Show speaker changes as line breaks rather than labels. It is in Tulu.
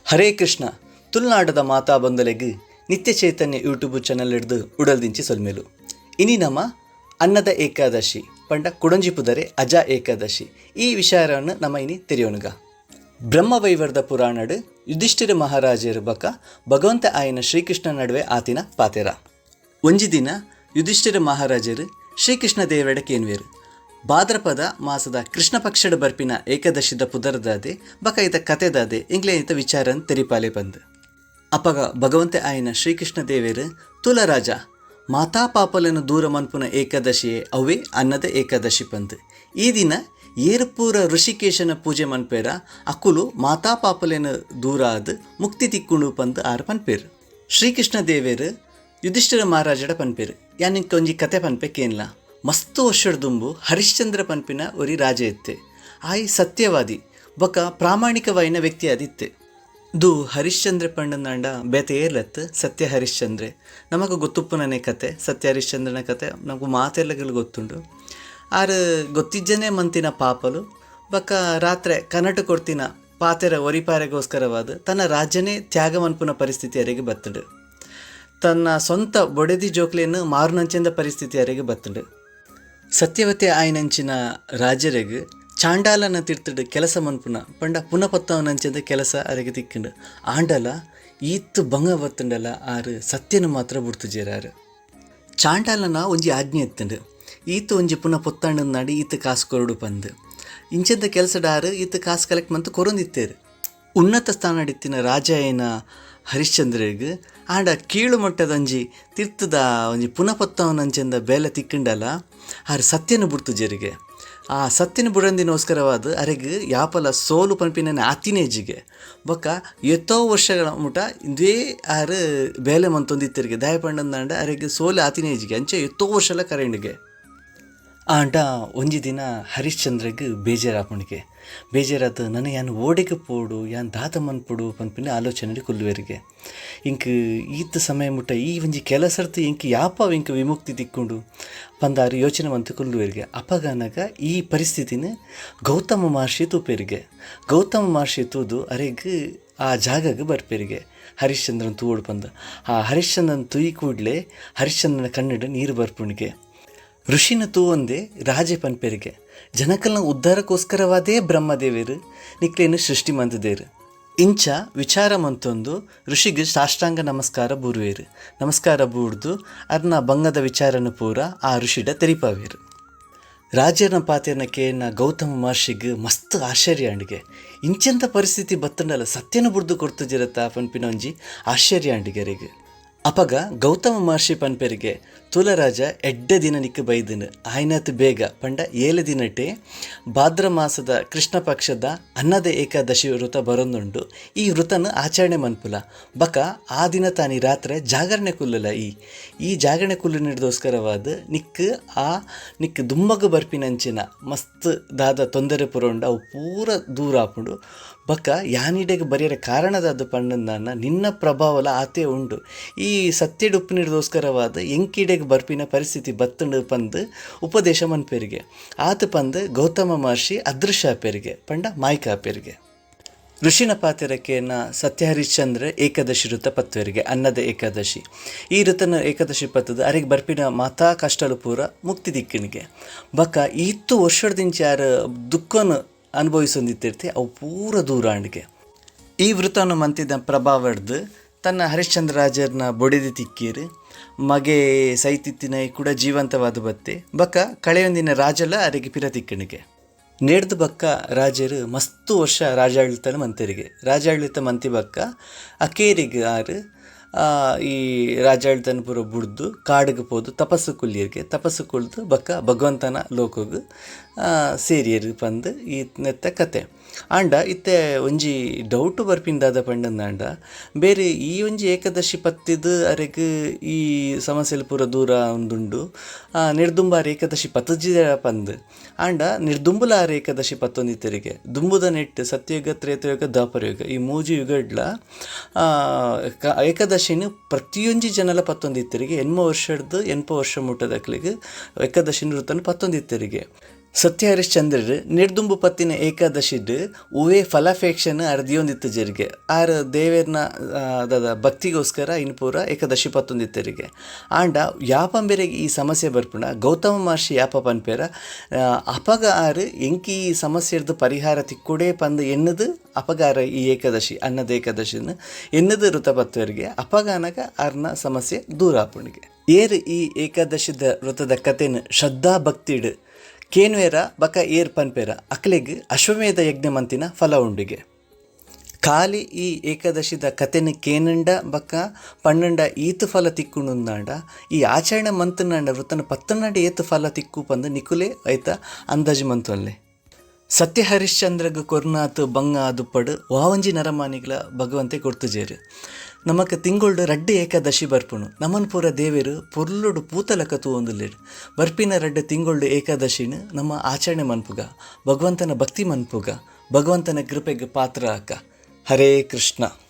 ಹರೇ ಕೃಷ್ಣ ತುಳುನಾಡದ ಮಾತಾ ಬಂಧುಲೆಗ್ ನಿತ್ಯ ಚೈತನ್ಯ ಯೂಟ್ಯೂಬ್ ಚಾನೆಲ್ ಹಿಡ್ದು ಉಡಲ್ದಿಂಚಿ ಸೊಲ್ಮೆಲು. ಇನಿ ನಮ ಅನ್ನದ ಏಕಾದಶಿ ಪಂಡ ಕುಡೊಂಜಿ ಪುದರೆ ಅಜ ಏಕಾದಶಿ ಈ ವಿಚಾರವನ್ನು ನಮ ಇನಿ ತೆರಿಯೊನುಗ. ಬ್ರಹ್ಮವೈವರ್ದ ಪುರಾಣಡ್ ಯುಧಿಷ್ಠಿರ ಮಹಾರಾಜರು ಬಕ ಭಗವಂತ ಆಯನ ಶ್ರೀಕೃಷ್ಣ ನಡುವೆ ಆತಿನ ಪಾತೆರ. ಒಂಜಿ ದಿನ ಯುಧಿಷ್ಠಿರ ಮಹಾರಾಜರು ಶ್ರೀಕೃಷ್ಣ ದೇವೆಡ ಕೇನ್ವೇರು ಭಾದ್ರಪದ ಮಾಸದ ಕೃಷ್ಣ ಪಕ್ಷಡ್ ಬರ್ಪಿನ ಏಕಾದಶಿದ ಪುದರ್ದಾದೆ ಬಕ ಇತ ಕತೆದಾದೆ ಇಂಗ್ಲೇನಿತ ವಿಚಾರನ್ ತೆರಿಪಾಲೆ ಬಂದು. ಅಪಗ ಭಗವಂತೆ ಆಯನ ಶ್ರೀಕೃಷ್ಣ ದೇವೇರು ತುಲರಾಜ ಮಾತಾ ಪಾಪಲನ್ನು ದೂರ ಮನ್ಪುನ ಏಕಾದಶಿಯೇ ಅವೇ ಅನ್ನದ ಏಕಾದಶಿ ಪಂದ್. ಈ ದಿನ ಏರುಪೂರ ಋಷಿಕೇಶನ ಪೂಜೆ ಮನ್ಪೇರ ಅಕುಲು ಮಾತಾ ಪಾಪಲೇನು ದೂರ ಆದ್ ಮುಕ್ತಿ ತಿಕ್ಕುಂಡು ಪಂದ್ ಆರ್ ಪನ್ಪೇರು. ಶ್ರೀಕೃಷ್ಣ ದೇವೇರು ಯುಧಿಷ್ಠಿರ ಮಹಾರಾಜಡ ಪನ್ಪೇರು ಯಾನ್ ನಿಂಕ್ ಒಂಜಿ ಕತೆ ಪನ್ಪೆ ಕೇನ್ಲ. ಮಸ್ತ್ ವರ್ಷಡ್ ದುಂಬು ಹರಿಶ್ಚಂದ್ರ ಪನ್ಪಿನ ಒರಿ ರಾಜ ಇತ್ತೆ. ಆಯ್ ಸತ್ಯವಾದಿ ಬೊಕ ಪ್ರಾಮಾಣಿಕವಾಯಿನ ವ್ಯಕ್ತಿ ಆದಿತ್ತೆ. ದು ಹರಿಶ್ಚಂದ್ರ ಪಂಡಂದಾಂಡ ಬೇತೆ ಏರ್ಲತ್ ಸತ್ಯ ಹರಿಶ್ಚಂದ್ರೆ. ನಮಕ್ ಗೊತ್ತುಪ್ಪುನನೆ ಕತೆ ಸತ್ಯ ಹರಿಶ್ಚಂದ್ರನ ಕತೆ ನಮಕ್ ಮಾತೆರ್ಲಗಲು ಗೊತ್ತುಂಡು. ಆರ್ ಗೊತ್ತಿಜ್ಜನೆ ಮಂತಿನ ಪಾಪಲು ಬೊಕ ರಾತ್ರೆ ಕನಟು ಕೊರ್ತಿನ ಪಾತೆರ ಒರಿಪಾರೆಗೋಸ್ಕರವಾದ ತನ್ನ ರಾಜ್ಯನೇ ತ್ಯಾಗ ಮನ್ಪುನ ಪರಿಸ್ಥಿತಿ ಅರೆಗೆ ಬತ್ತುಂಡು. ತನ್ನ ಸ್ವಂತ ಬೊಡೆದಿ ಜೋಕ್ಲೆನ್ ಮಾರುನಂಚಿನ ಪರಿಸ್ಥಿತಿ ಅರೆಗೆ ಬತ್ತುಂಡು. ಸತ್ಯವತಿ ಆಯಿನಂಚಿನ ರಾಜರೆಗ್ ಚಾಂಡಾಲನ ತಿರ್ತುಡು ಕೆಲಸ ಮನ್ಪುನ ಪಂಡ ಪುನಪತ್ತವನಂಚಿನ ಕೆಲಸ ಅರೆಗೆ ತಿಕ್ಕುಂಡು. ಆಂಡಲ ಈತ್ ಬಂಗ ಬತ್ತುಂಡಲ ಆರು ಸತ್ಯನು ಮಾತ್ರ ಬುಡ್ತುಜೇರಾರು. ಚಾಂಡಾಲನ ಒಂಜಿ ಆಜ್ಞೆ ಇತ್ತುಂಡು. ಈತ್ ಒಂಜಿ ಪುನಃ ಪೊತ್ತಂಡನಾಡಿ ಈತ್ ಕಾಸು ಕೊರಡು ಪಂದು. ಇಂಚದ ಕೆಲಸಡಾರು ಈತ್ ಕಾಸು ಕಲೆಕ್ಟ್ ಮಂತು ಕೊರೊಂದಿತ್ತೇರು. ಉನ್ನತ ಸ್ಥಾನಡಿತ್ತಿನ ರಾಜ ಏನ ಹರಿಶ್ಚಂದ್ರಗ್ ಆಂಡ ಕೀಳು ಮಟ್ಟದ ಒಂಜಿ ತಿರ್ತದ ಒಂಜಿ ಪುನಪತ್ತವನಂಚಿಂದ ಬೇಲೆ ತಿಕ್ಕಂಡಲ ಆರ್ ಸತ್ಯನ ಬುಡ್ತುಜೆರಿಗೆ. ಆ ಸತ್ಯನ ಬುಡಂದಿನೋಸ್ಕರವಾದ ಅರೆಗ್ ಯಾಪಲ ಸೋಲು ಪನ್ಪಿನ ಆತಿನೇಜಿಗೆ ಬೊಕ್ಕ ಎತ್ತೋ ವರ್ಷಗಳ ಮುಟ ಇಂದೇ ಆರ್ ಬೇಲೆ ಮಂತೊಂದಿತ್ತರಿಗೆ ದಾಯ ಪಂಡಂದಾಂಡ ಅರೆಗ್ ಸೋಲು ಆತಿನೇಜಿಗೆ ಅಂಚೆ ಎತ್ತೋ ವರ್ಷಲ ಕರೆಂಡಿಗೆ. ಆಂಡ ಒಂಜಿ ದಿನ ಹರಿಶ್ಚಂದ್ರಗ್ ಬೇಜಾರಾಪುಣಿಗೆ ಬೇಜಾರಾದ ನನ ಯಾನ್ ಓಡೆಗ್ ಪೋಡು ಯಾನ್ ದಾದ ಮನ್ಪೊಡು ಪನ್ಪಿನ ಆಲೋಚನೆ ಕುಲ್ಲುವೆರಿಗೆ. ಇಂಕ್ ಈತ್ ಸಮಯ ಮುಟ್ಟ ಈ ಒಂಜಿ ಕೆಲಸರ್ತು ಇಂಕ್ ಯಾಪ ಇಂಕ್ ವಿಮುಕ್ತಿ ತಿಕ್ಕುಂಡು ಪಂದಾರು ಯೋಚನೆ ಮಂತು ಕುಲ್ಲುವೆರಿಗೆ. ಅಪಗನಗ ಈ ಪರಿಸ್ಥಿತಿನ ಗೌತಮ ಮಹರ್ಷಿ ತೂಪೆರಿಗೆ. ಗೌತಮ ಮಹರ್ಷಿ ತೂದು ಅರೆಗ್ ಆ ಜಾಗಗ್ ಬರ್ಪೆರಿಗೆ ಹರಿಶ್ಚಂದ್ರನ್ ತೂವೊಡು ಪಂದ್. ಆ ಹರಿಶ್ಚಂದ್ರನ್ ತೂಯಿ ಕೂಡ್ಲೆ ಹರಿಶ್ಚಂದ್ರನ ಕಣ್ಣಿಡ್ ನೀರು ಬರ್ಪುಣಿಗೆ. ಋಷಿನ ತೂವಂದೆ ರಾಜೆ ಪನ್ಪೆರಿಗೆ ಜನಕಲ್ನ ಉದ್ಧಾರಕ್ಕೋಸ್ಕರವಾದೇ ಬ್ರಹ್ಮದೇವರು ನಿಕ್ಲೇನು ಸೃಷ್ಟಿ ಮಂತದೇರು. ಇಂಚ ವಿಚಾರ ಮಂತೊಂದು ಋಷಿಗೆ ಸಾಷ್ಟಾಂಗ ನಮಸ್ಕಾರ ಬೂರುವೇರು. ನಮಸ್ಕಾರ ಬೂಡ್ದು ಅರ್ನ ಬಂಗದ ವಿಚಾರನ ಪೂರ ಆ ಋಷಿಡ ತೆರಿಪಾವೇರು. ರಾಜನ ಪಾತೆರ್ನ ಕೇನ ಗೌತಮ ಮಹರ್ಷಿಗೆ ಮಸ್ತ್ ಆಶ್ಚರ್ಯ ಅಂಡಿಗೆ. ಇಂಚೆಂತ ಪರಿಸ್ಥಿತಿ ಬತ್ತಂಡಲ್ಲ ಸತ್ಯನ ಬುಡ್ದು ಕೊಡ್ತುಜಿರತ್ತ ಪನ್ಪಿನ ಒಂಜಿ ಆಶ್ಚರ್ಯ ಅಂಡಿಗೆರೆಗ್. ಅಪಗ ಗೌತಮ ಮಹರ್ಷಿ ಪನ್ಪೆರಿಗೆ ತುಲರಾಜ ಎಡ್ಡೆ ದಿನ ನಿಕ್ಕು ಬೈದನು ಆಯ್ನಾತ್ ಬೇಗ ಪಂಡ ಏಳು ದಿನಟೆ ಭಾದ್ರ ಮಾಸದ ಕೃಷ್ಣ ಪಕ್ಷದ ಅನ್ನದ ಏಕಾದಶಿ ವೃತ ಬರೊಂದುಂಡು. ಈ ವೃತನ ಆಚರಣೆ ಮನ್ಪುಲ ಬಕ ಆ ದಿನ ತಾನಿ ರಾತ್ರೆ ಜಾಗರಣೆ ಕುಲ್ಲುಲ. ಈ ಈ ಜಾಗರಣೆ ಕುಲ್ಲು ನೀಡ್ದೋಸ್ಕರವಾದ ನಿಕ್ಕು ಆ ನಿಕ್ಕು ದುಮ್ಮಗ ಬರ್ಪಿನಂಚಿನ ಮಸ್ತ್ ದಾದ ತೊಂದರೆ ಪುರೋಂಡ ಅವು ಪೂರ ದೂರ ಆಪುಂಡು. ಬಕ ಯಾನಿಡೆಗ್ ಬರಿಯರೆ ಕಾರಣದಾದ ಪಂಡಂದಾನ ನಿನ್ನ ಪ್ರಭಾವಲ ಆತೇ ಉಂಡು. ಈ ಸತ್ಯಡ್ ಉಪ್ಪುನಿಡ್ದೋಸ್ಕರವಾದ ಎಂಕಿಡೆಗ್ ಬರ್ಪಿನ ಪರಿಸ್ಥಿತಿ ಬತ್ತುಂಡು ಪಂದ್ ಉಪದೇಶ ಮನ್ಪೆರಿಗೆ. ಆತ ಪಂದ್ ಗೌತಮ ಮಹರ್ಷಿ ಅದೃಶ್ಯ ಆಪೆರಿಗೆ ಪಂಡ ಮಾಯ್ಕ ಆಪೆರಿಗೆ. ಋಷಿನ ಪಾತೆರಕೇನ ಸತ್ಯ ಹರಿಶ್ಚಂದ್ರ ಏಕಾದಶಿ ಋತ ಪತ್ವೆರಿಗೆ ಅನ್ನದ ಏಕಾದಶಿ. ಈ ಋತನ ಏಕಾದಶಿ ಪತ್ತದ ಅರೆಗ್ ಬರ್ಪಿನ ಮಾತಾ ಕಷ್ಟಲು ಪೂರ ಮುಕ್ತಿ ದಿಕ್ಕಿನಿಗೆ. ಬಕ ಈತ್ತು ವರ್ಷದಿಂಚ ಯಾರು ದುಃಖನು ಅನುಭವಿಸೊಂದಿತ್ತಿರ್ತಿ ಅವು ಪೂರ ದೂರ ಅಂಡಿಗೆ. ಈ ವೃತನು ಮಂತಿದ ಪ್ರಭಾವಡ್ದು ತನ್ನ ಹರಿಶ್ಚಂದ್ರ ರಾಜರ್ನ ಬೊಡೆದಿ ತಿಕ್ಕೀರು ಮಗೆ ಸೈತಿತ್ತಿನ ಕೂಡ ಜೀವಂತವಾದ ಬತ್ತೆ ಬಕ್ಕ ಕಳೆಯೊಂದಿನ ರಾಜಲ ಅರೆಗೆ ಪಿರ ತಿಕ್ಕಣಿಗೆ. ನೇಡ್ದು ಬಕ್ಕ ರಾಜರು ಮಸ್ತು ವರ್ಷ ರಾಜಾಡಳಿತನ ಮಂತೆರಿಗೆ. ರಾಜಾಡಳಿತ ಮಂತಿ ಬಕ್ಕ ಅಕೇರಿಗೆ ಆರು ಈ ರಾಜಾಡಳಿತನ ಪೂರ ಬುಡ್ದು ಕಾಡಿಗೆ ಪೋದು ತಪಸ್ಸು ಕುಲ್ಲಿಯರಿಗೆ. ತಪಸ್ಸು ಕುಲ್ದು ಬಕ್ಕ ಭಗವಂತನ ಲೋಕಗ್ ಸೇರಿಯರು ಪಂದ್ ಈ ನೆತ್ತ ಕತೆ. ಆಂಡ ಇತ್ತೆ ಒಂಜಿ ಡೌಟು ಬರ್ಪಿಂದಾದ ಪಂಡಂದಾಂಡ ಬೇರೆ ಈ ಒಂಜಿ ಏಕಾದಶಿ ಪತ್ತಿದ್ ಅರೆಗ್ ಈ ಸಮಸ್ಯೆಲು ಪೂರ ದೂರ ಉಂದುಂಡು ನಿರ್ದುಂಬಾರ್ ಏಕಾದಶಿ ಪತ್ತುಜಿ ಪಂದ್. ಆಂಡ ನಿರ್ದುಂಬುಲಾರ್ ಏಕಾದಶಿ ಪತ್ತೊಂದಿತ್ತೆರಿಗೆ. ದುಂಬುದ ನೆಟ್ ಸತ್ಯಯುಗ ತ್ರೇತಯುಗ ದ್ವಾಪರಯುಗ ಈ ಮೂಜಿ ಯುಗಡ್ಲ ಏಕಾದಶಿನ ಪ್ರತಿಯೊಂಜಿ ಜನಲ ಪತ್ತೊಂದಿತ್ತೆರಿಗೆ. ಎನ್ಮ ವರ್ಷಡ್ದು ಎನ್ಪ ವರ್ಷ ಮುಟ್ಟದಕ್ಲಿಗೆ ಏಕಾದಶಿನ ವೃತ್ತನ ಪತ್ತೊಂದಿತ್ತೆರಿಗೆ. ಸತ್ಯ ಹರಿಶ್ಚಂದ್ರೆರ್ ನೆಡ್ದುಂಬು ಪತ್ತಿನ ಏಕಾದಶಿಡ್ ಒವ್ವೇ ಫಲಾಪೇಕ್ಷೆನ್ ಆರ್ ದೀವೊಂದಿತ್ತುಜೆರ್ಗೆ. ಆರ್ ದೇವೆರ್ನ ದಾದ ಭಕ್ತಿಗೋಸ್ಕರ ಇನ್ ಪೂರ ಏಕಾದಶಿ ಪತ್ತೊಂದಿತ್ತೆರ್ಗೆ. ಆಂಡ ಯಾಪಂಬೆರೆಗ್ ಈ ಸಮಸ್ಯೆ ಬರ್ಪುಂಡ ಗೌತಮ ಮಹರ್ಷಿ ಯಾಪ ಪನ್ಪೆರ ಅಪಗ ಆರ್ ಎಂಕ್ ಈ ಸಮಸ್ಯೆರ್ದ್ ಪರಿಹಾರ ತಿಕ್ಕೊಡೇ ಪಂದ್ ಎನ್ನುದು ಅಪಗ ಆರ್ ಈ ಏಕಾದಶಿ ಅನ್ನದ ಏಕಾದಶಿನ್ ಎನ್ನುದು ವೃತ ಪತ್ತುವೆರ್ಗೆ. ಅಪಗಾನಗ ಆರ್ನ ಸಮಸ್ಯೆ ದೂರ ಆಪುಂಡುಗೆ. ಏರ್ ಈ ಏಕಾದಶಿದ ವೃತದ ಕತೆನ್ ಶ್ರದ್ಧಾ ಭಕ್ತಿಡ್ ಕೇನುವೆರ ಬಕ ಏರ್ ಪನ್ಪೆರ ಅಕ್ಲೆಗ್ ಅಶ್ವಮೇಧ ಯಜ್ಞ ಮಂತಿನ ಫಲ ಉಂಡುಗೆ. ಖಾಲಿ ಈ ಏಕಾದಶಿದ ಕತೆನ್ ಕೇನುಂಡ ಬಕ ಪಂಡುಂಡ ಈತ್ ಫಲ ತಿಕ್ಕುಂಡುಂದಾಂಡ ಈ ಆಚರಣೆ ಮಂತುಂಡ ವೃತನ್ ಪತ್ತುಂಡ ಏತ್ ಫಲ ತಿಕ್ಕು ಪಂದ್ ನಿಕುಲೇ ಐತ ಅಂದಾಜಿ ಮಂತೊನ್ಲೆ. ಸತ್ಯ ಹರಿಶ್ಚಂದ್ರಗ್ ಕೊರ್ನಾತ್ ಬಂಗ ಆದುಪ್ಪಡ್ ವಾವಂಜಿ ನರಮಾನಿಗ್ಲ ಭಗವಂತೆ ಕೊರ್ತುಜೆರ್. ನಮಕ್ ತಿಂಗೊಲ್ಡ್ ರಡ್ಡ್ ಏಕಾದಶಿ ಬರ್ಪುಂಡು. ನಮನ್ ಪೂರ ದೇವೆರ್ ಪೊರ್ಲುಡು ಪೂತ ಲೆಕ ತೂವೊಂದುಲ್ಲೆರ್. ಬರ್ಪಿನ ರಡ್ಡ್ ತಿಂಗೊಲ್ಡ್ ಏಕಾದಶಿನ್ ನಮ ಆಚರಣೆ ಮನ್ಪುಗ. ಭಗವಂತನ ಭಕ್ತಿ ಮನ್ಪುಗ. ಭಗವಂತನ ಕೃಪೆಗ್ ಪಾತ್ರ ಆಕ. ಹರೇ ಕೃಷ್ಣ.